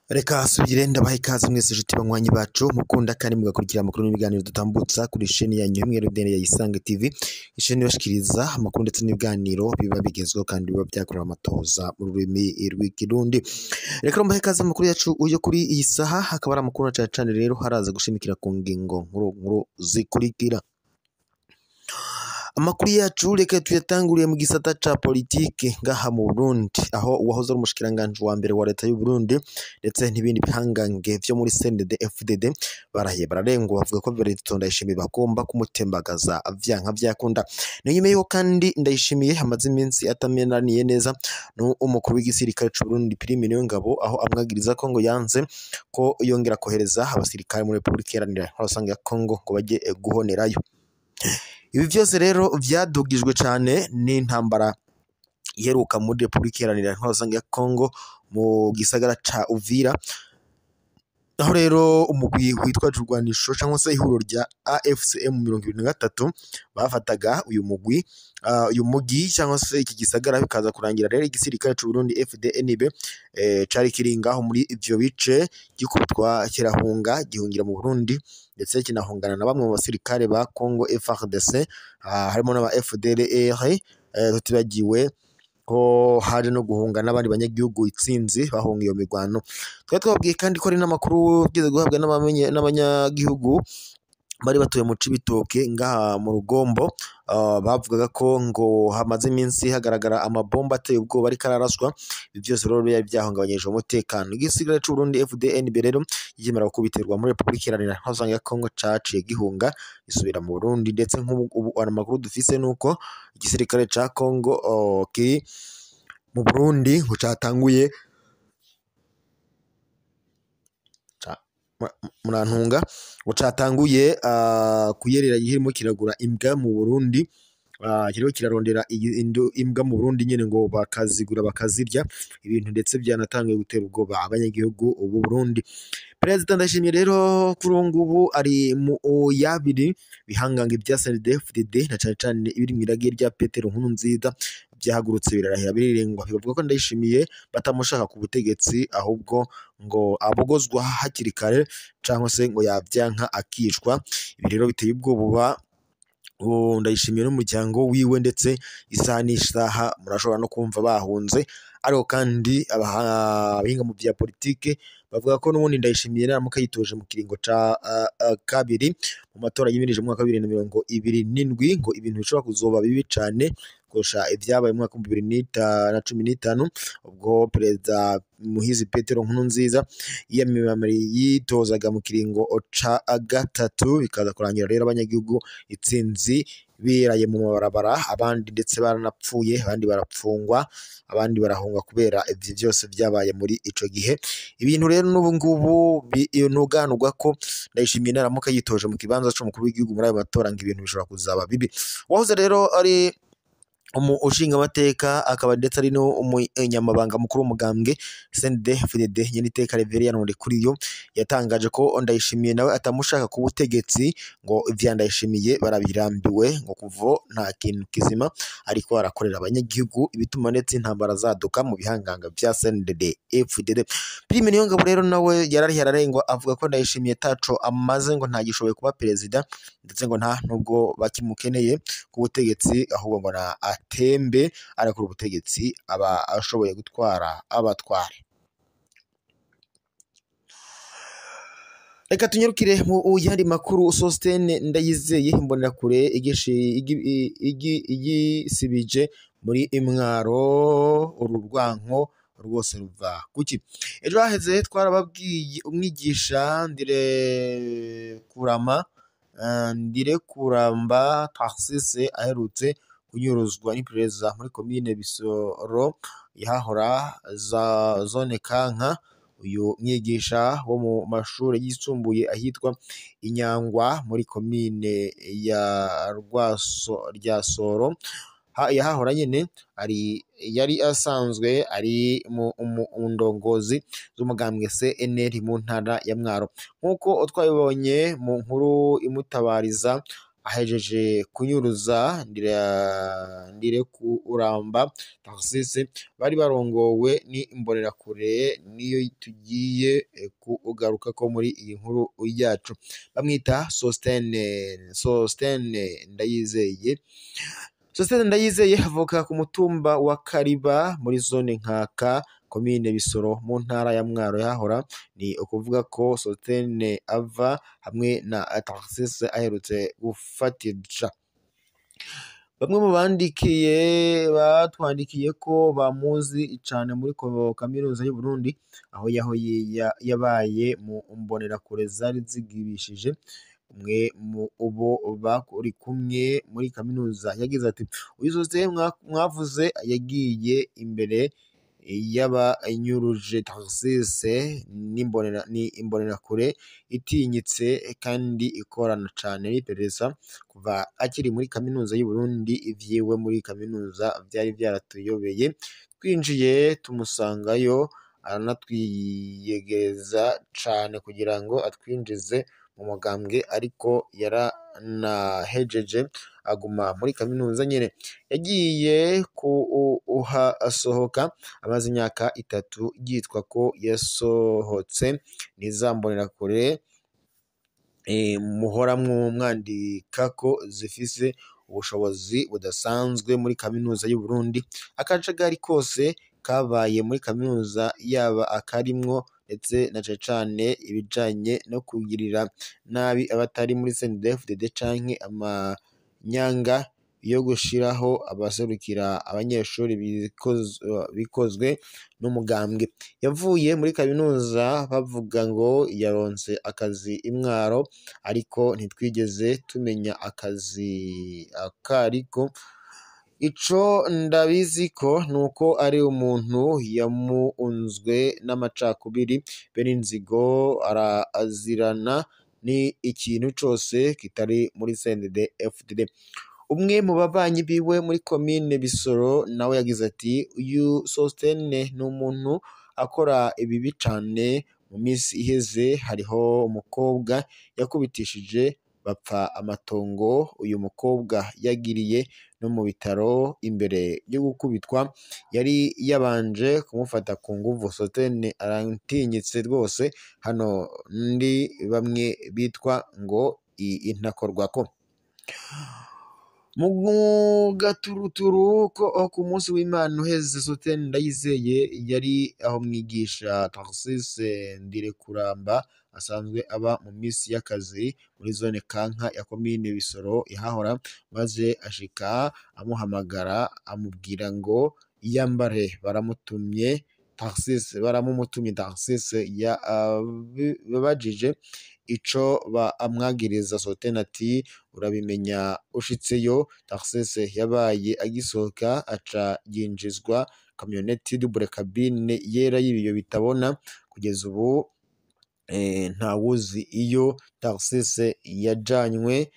Reka subire ndabaha ikaze mwese inshuti banywanyi bacu mukunda kandi mugakurikira amakuru n'ibiganiro dutambutsa kuri sheni yanyu imwe rudende ya Isange TV, isheni ibashikiriza amakuru ndetse n'ibiganiro biba bigezweho kandi biba byakorewe amatoza mu rurimi rw'ikirundi. Reka mbahe ikaze amakuru yacu uyo kuri iyi saha, hakaba ari amakuru na cane cane rero haraza gushimikira ku ngingo nkuru nkuru zikurikira. Amakuru yacu reka tuyatanguriye mu gisata ca politike ngaha mu Burundi, aho uwahoze ari umushikiranganji wa mbere wa leta y'u Burundi ndetse n'ibindi bihangange vyo muri CNDD FDD barahiye bararengwa, bavuga ko Perezida Ndayishimiye bagomba kumutembagaza vyanka vyakunda. Ni nyuma yuko kandi Ndayishimiye amaze iminsi atamenaniye neza n'umukuru w'igisirikare c'u Burundi Prime Niyongabo, aho amwagiriza ko ngo yanze ko yongera kohereza abasirikare muri Republika Iharanira Intwaro Rusange ya Congo ngo baje guhonerayo. Ibi vyose rero vyadugijwe cane n'intambara iheruka muri Republika Iharanira Intwaro Rusange ya Congo mu gisagara ca Uvira, aho rero umugwi witwa Jurwanisho cyangwa se ihuriro rya AFCM 23 bafataga uyu mugwi uyu mugi cyangwa se iki gisagara, bikaza kurangira rero igisirikare c'u Burundi FDNB cari kiri ngaho muri ivyo bice gikubitwa kirahunga gihungira mu Burundi, ndetse kinahungana na bamwe mu basirikare ba Congo FARDC, harimo n'aba FDLR, tutibagiwe ko haje no guhunga n'abandi banyagihugu itsinzi bahunga iyo mirwano. Twari twababwiye kandi ko ari n'amakuru tugeze guhabwa n'abanyagihugu bari batuye mu Cibitoke ngaha mu Rugombo, bavugaga ko ngo hamaze iminsi hagaragara amabomba ateye ubwoba ariko araraswa. Ibi byose rero byari byahungabanyije umutekano. Igisirikare c'u Burundi FDNB rero gikimara gukubiterwa muri Republika Iharanira Intwaro Rusange ya Congo caciye gihunga gisubira mu Burundi, ndetse nk'ubu amakuru dufise nuko igisirikare ca Congo kiri mu Burundi ngo catanguye murantunga ngo catanguye kuyerera kirimo kiragura imbwa mu Burundi, kiriko kirarondera imbwa mu Burundi nyene ngo bakazigura bakazirya, ibintu ndetse byanatanguye gutera ubwoba abanyagihugu b'u Burundi. Perezida Ndayishimiye rero kuri ubu ngubu ari mu yabiri bihangange bya CNDD-FDD na cane cane ibiri mw'irage rya Petero Nkurunziza byahagurutse birarahira birirengwa, bivuga ko Ndayishimiye batamushaka ku butegetsi ahubwo ngo abogozwa hakiri kare cyangwa se ngo yavyanka akicwa. Ibi rero biteye ubwoba Ndayishimiye n'umuryango wiwe, ndetse isaha n'isaha murashobora no kumva bahunze. Ariko kandi abahinga mu vya politike bavuga ko n'ubundi Ndayishimiye naramuka yitoje mu kiringo ca kabiri mu matora yimirije mu mwaka wa 2027 ngo ibintu bishobora kuzoba bibi cane kurusha ivyabaye mu mwaka wa 2015 ubwo Perezida Muhizi Petero Nkurunziza yitozaga mu kiringo ca gatatu, bikaza kurangira rero abanyagihugu itsinzi biraye mu mabarabara, abandi ndetse baranapfuye, abandi barapfungwa, abandi barahunga kubera ivyo vyose vyabaye muri ico gihe. Ibintu rero n'ubu ngubu nuganurwa ko Ndayishimiye naramuka yitoje mu kibanza c'umukuru w'igihugu muri ayo matora ngo ibintu bishobora kuzaba bibi. Wahoze rero ari umushingamateka akaba ndetse ari n'umunyamabanga mukuru w'umugambwe CNDD-FDD Nyeniteka Reverien Ndikuriyo yatangaje ko Ndayishimiye nawe atamushaka ku butegetsi, ngo ivya Ndayishimiye barabirambiwe, ngo kuvo nta kintu kizima ariko arakorera abanyagihugu, ibituma ndetse intambara zaduka mu bihanganga vya CNDD-FDD. Prime Niyongabo rero nawe yararihe ararengwa avuga ko Ndayishimiye taco amaze, ngo ntagishoboye kuba perezida, ndetse ngo nta nubwo bakimukeneye ku butegetsi, ahubwo ngo na atembe arakora ubutegetsi aba ashoboye gutwara abatware. Reka tunyarukire mu yandi makuru. Sostene Ndayizeye imbonerakure igisibije muri Imwaro uru rwanko rwose ruva kuki? Ejo haheze twarababwiye umwigisha Ndirekuramba Tarsise aherutse kunyuruzwa n'iperereza muri komine Bisoro yahahora za zone Kanka. Uyu mwigisha wo mu mashuri yisumbuye ahitwa Inyangwa muri komine ya Rwaso rya Soro yahahora nyene ari yari asanzwe ari mu ndongozi z'umugambwe CNL mu ntara ya Mwaro, nk'uko twabibonye mu nkuru imutabariza ahejeje kunyuruza Ndirekuramba Tarcisse bari barongowe ni imbonerakure, niyo tugiye kugaruka ko muri iyi nkuru yacu. Bamwita Sostene Ndayizeye. Sostene Ndayizeye avuka ku mutumba wa Kariba muri zone Nkaka, komine Bisoro, mu ntara ya Mwaro yahora. Ni ukuvuga ko Sostene ava hamwe na Tarcisse aherutse gufatisha. Bamwe mu bandikiye batwandikiye ko bamuzi cane muri kaminuza y'u Burundi, aho yaho yabaye mu mbonerakure zari zigibishije. Umwe mu bo bari kumwe muri kaminuza yagize ati: uyu Sostene mwavuze yagiye imbere y'abanyuruje Tarcisse ni imbonerakure itinyitse kandi ikorana cane n'iperereza. Kuva akiri muri kaminuza y'u Burundi, ivyiwe muri kaminuza vyari vyaratuyobeye. Twinjiye tumusangayo, aranatwiyegereza cane kugira ngo atwinjize mu mugambwe, ariko yaranahejeje aguma muri kaminuza nyene. Yagiye kuhasohoka amaze imyaka 3 yitwa ko yasohotse. Niza mbonerakure muhora mwandika ko zifise ubushobozi budasanzwe muri kaminuza y'u Burundi. Akajagari kose kabaye muri kaminuza, yaba akarimwo ndetse na cane cane ibijanye no kugirira nabi abatari muri CNDD-FDD canke amanyanga yo gushiraho abaserukira abanyeshuri bikozwe n'umugambwe. Yavuye muri kaminuza bavuga ngo yaronse akazi imwaro, ariko ntitwigeze tumenya akazi akariko. Ico ndabizi ko nuko ari umuntu yamunzwe n'amacakubiri, bene inzigo arazirana ni ikintu cose kitari muri CNDD-FDD. Umwe mu babanyi biwe muri komine Bisoro nawe yagize ati: uyu Sostene ni umuntu akora ibibi cane. Mu minsi iheze hariho umukobwa yakubitishije bapfa amatongo. Uyu mukobwa yagiriye no mu bitaro imbere yo gukubitwa, yari yabanje kumufata ku nguvu. Sostene aratinyitse rwose, hano ndi bamwe bitwa ngo intakorwako. Mu gaturuturu ko ku munsi w'Imana uheze, Sostene Ndayizeye yari aho mwigisha Tarcisse Ndirekuramba asanzwe aba mu minsi y'akazi muri zone Kanka ya komine Bisoro yahahora, maze ashika amuhamagara amubwira ngo yambare. Baramutumye Tarcisse, baramumutumye. Tarcisse yabajije ico bamwagiriza. Sostene ati: urabimenya ushitseyo. Tarcisse yabaye agisohoka aca yinjizwa kamyoneti double cabine yera y'ibiyo bitabona. Kugeza ubu ntawuzi iyo Tarcisse yajanywe.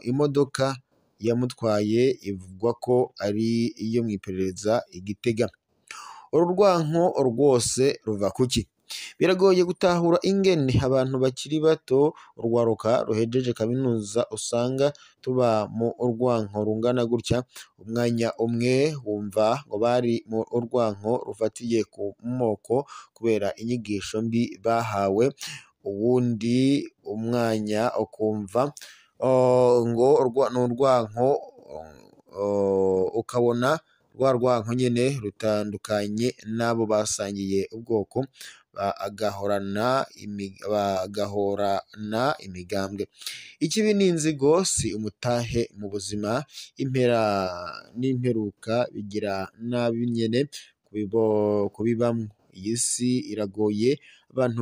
Imodoka yamutwaye ivugwa ko ari iyo mw'iperereza i Gitega. Uru rwanko rwose ruva kuki? Biragoye gutahura ingene abantu bakiri bato, urwaruka ruhejeje kaminuza, usanga tuba mu urwanko rungana gutya. Umwanya umwe wumva ngo bari mu urwanko rufatiye ku moko kubera inyigisho mbi bahawe, uwundi umwanya ukumva ngo n'urwanko, ukabona rwa rwanko nyene rutandukanye n'abo basangiye ubwoko, bagahorana imigambwe. Ikibi n'inzigo si umutahe mu buzima, impera n'imperuka bigira nabi nyene kubibamwo. Iyi si iragoye, abantu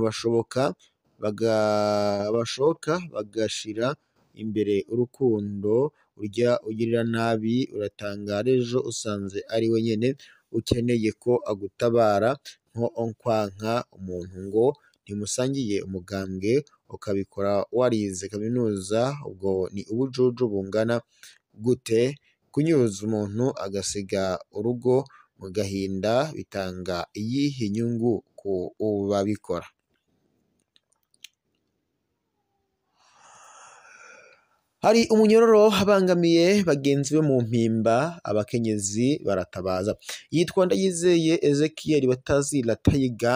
bashoka bagashira imbere urukundo. Urya ugirira nabi uratangara ejo usanze ari we nyene ukeneye ko agutabara. Nko kwanka umuntu ngo ntimusangiye umugambwe, ukabikora warize kaminuza, ubwo ni ubujuju bungana gute? Kunyuruza umuntu agasiga urugo mu gahinda bitanga iyihe nyungu ku babikora? Hari umunyororo abangamiye bagenzi be mu Mpimba, abakenyezi baratabaza. Yitwa Ndayizeye Ezekiel batazira Tayiga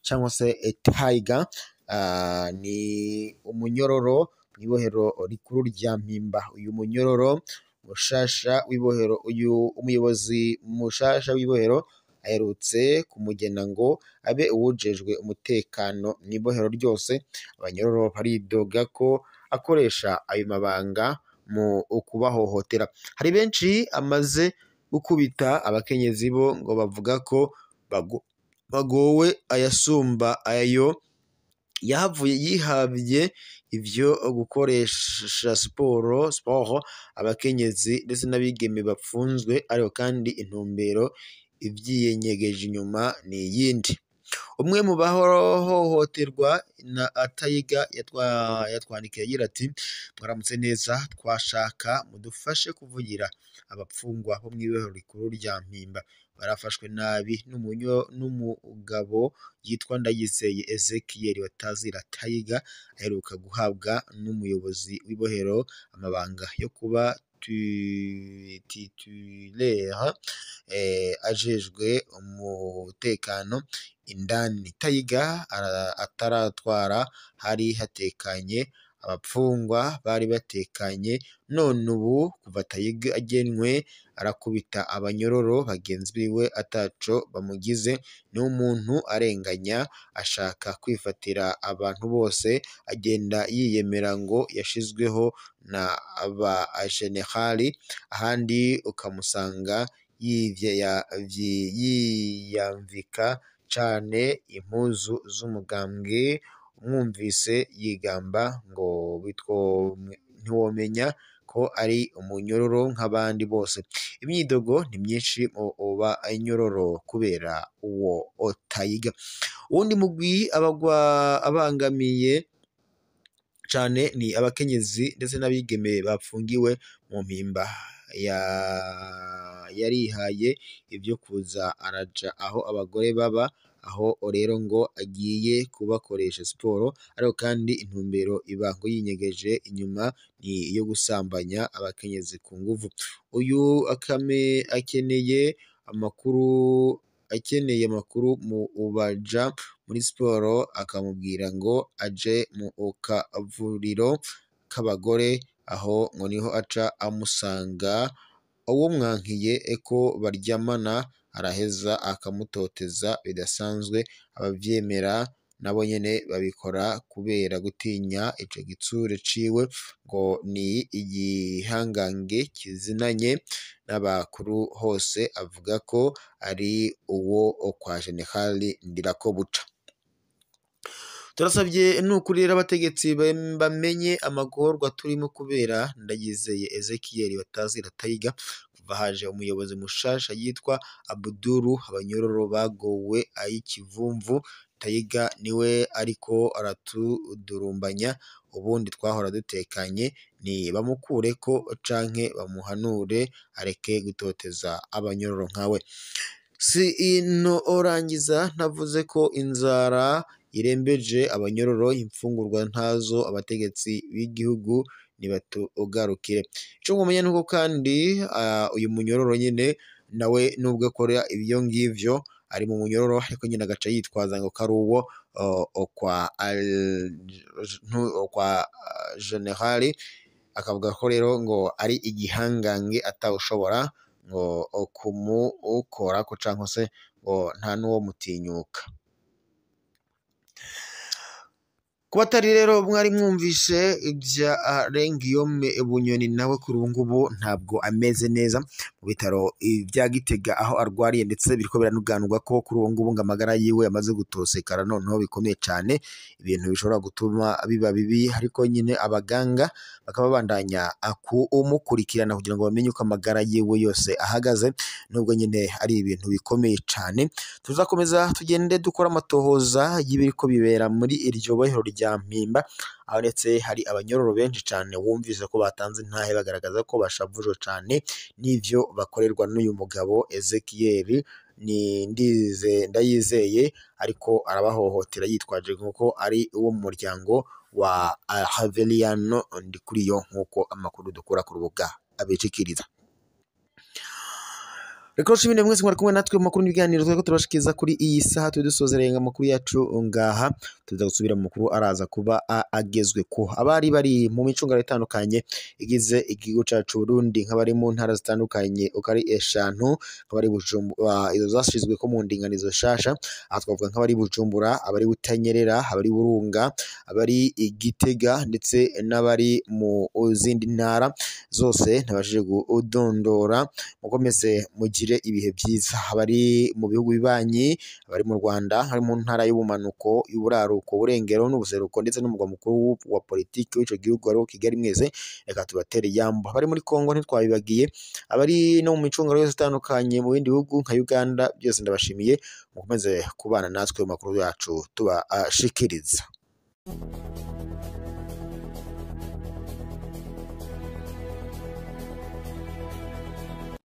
cyangwa se Tiger, ni umunyororo mw'ibohero rikuru rya Mpimba. Uyu munyororo mushasha w'ibohero, uyu umuyobozi mushasha w'ibohero aherutse kumugena ngo abe uwujejwe umutekano mw'ibohero ryose. Abanyororo baridoga ko akoresha ayo mabanga mu kubahohotera. Hari benshi amaze gukubita, abakenyezi bo ngo bavuga ko bagowe ayasumba ayo yahavuye yihavye ivyo gukoresha siporo abakenyezi ndetse n'abigeme bapfunzwe, ariko kandi intumbero ivyiyenyegeje inyuma ni iyindi. Umwe mu bahohoterwa na Tayiga yatwandikiye agira ati: mwaramutse neza, twashaka mudufashe kuvugira abapfungwa bo mw'ibohero rikuru rya Mpimba, barafashwe nabi n'umugabo yitwa Ndayizeye Ezekiel batazira Tayiga, aheruka guhabwa n'umuyobozi w'ibohero amabanga yo kuba titulaire ajejwe umutekano indani. Tayiga ataratwara hari hatekanye, abapfungwa bari batekanye, none ubu kuva Tayiga agenwe arakubita abanyororo bagenzi biwe ataco bamugize. Ni umuntu arenganya, ashaka kwifatira abantu bose, agenda yiyemera ngo yashizweho na ba generali, ahandi ukamusanga yiyamvika cane impuzu z'umugambwe. Umwumvise yigamba ngo ntiwomenya ko ari umunyororo nk'abandi bose. Imyidogo ni myinshi mu banyororo kubera uwo Tayiga. Uwundi mugwi abangamiye cane ni abakenyezi ndetse n'abigeme bapfungiwe mu Mpimba. Yarihaye ivyo kuza araja aho abagore baba, aho rero ngo agiye kubakoresha siporo, ariko kandi intumbero iba ngo yinyegeje inyuma ni iyo gusambanya abakenyezi ku nguvu. Uyu akeneye amakuru mu ubaja muri siporo, akamubwira ngo aje mu kavuriro k'abagore, aho ngo niho aca amusanga. Uwomwankiye ko baryamana araheza akamutoteza bidasanzwe. Abavyemera nabo nyene babikora kubera gutinya ico gitsure ciwe, ngo ni igihangange kizinanye n'abakuru hose, avuga ko ari uwo kwa Generali Ndirakobuca. Turasabye nukuri rero abategetsi bamenye amagorwa turimo kubera Ndayizeye Ezekiel batazira Tayiga. Kuva haje umuyobozi mushasha yitwa Abuduru, abanyororo bagowe ay'ikivumvu. Tayiga niwe ariko aratudurumbanya, ubundi twahora dutekanye. Ni bamukureko canke bamuhanure areke gutoteza abanyororo nkawe. Si ino orangiza ntavuze ko inzara irembeje abanyororo, imfungurwa ntazo, abategetsi b'igihugu nibatugarukire. Ico mwomenya nuko kandi uyu munyororo nyene nawe nubwo akora ibyo ngivyo ari mu munyororo, ariko nyine agaca yitwaza ngo kari uwo kwa generali, akavuga ko rero ngo ari igihangange atawushobora ngo kumukorako canke se ngo nta n'uwo mutinyuka. Kuba atari rero mwari mwumvishe ibya Rengiyome Bunyoni, nawe kuri ubu ngubu ntabwo ameze neza mu bitaro bya Gitega aho arwariye, ndetse biriko biranuganurwa ko kuri ubu ngubu ngo amagara yiwe amaze gutosekara noneho bikomeye cane, ibintu bishobora gutuma biba bibi, ariko nyine abaganga bakaba bandanya kumukurikirana kugira ngo bamenye uko amagara yiwe yose ahagaze, nubwo nyine ari ibintu bikomeye cane. Tuzakomeza tugende dukora amatohoza y'ibiriko bibera muri iryo bohero rya Mpimba, aho ndetse hari abanyororo benshi cane wumvise ko batanze intahe bagaragaza ko bashavujwe cane n'ivyo bakorerwa n'uyu mugabo Ezekiel ni Ndayizeye, ariko arabahohotera yitwaje nkuko ari uwo mu muryango wa Haveliano Ndikuriyo, nk'uko amakuru dukura ku rubuga abicikiriza. Reka nshimire mwese mwari kumwe natwe mu makuru n'ibiganiro turiko turabashikiza kuri iyi saha. Turi dusozereye amakuru yacu ngaha, tuza gusubira mu makuru araza kuba agezwe ko abari bari mu micungano itandukanye igize igihugu cacu Burundi, nk'abari mu ntara zitandukanye uko ari eshanu, nk'abari Bujumbura, izo zashizwe ko mu ndinganizo shasha. Aha twavuga nk'abari Bujumbura, abari Butanyerera, abari Burunga, abari Igitega ndetse n'abari mu zindi ntara zose ntabashije kudondora. Mukomeze mugire ibihe byiza. Abari mu bihugu bibanyi, abari mu Rwanda, abari mu ntara y'ubumanuko, y'uburaruko, uburengero n'ubuseruko ndetse n'umurwa mukuru wa politiki w'ico gihugu ariwo Kigali, mwese reka tubatere yambo. Abari muri Kongo ntitwabibagiye, abari no mu micungano yose itandukanye mu bindi bihugu nka Uganda, byose ndabashimiye. Mukomeze kubana natwe mu makuru yacu tubashikiriza.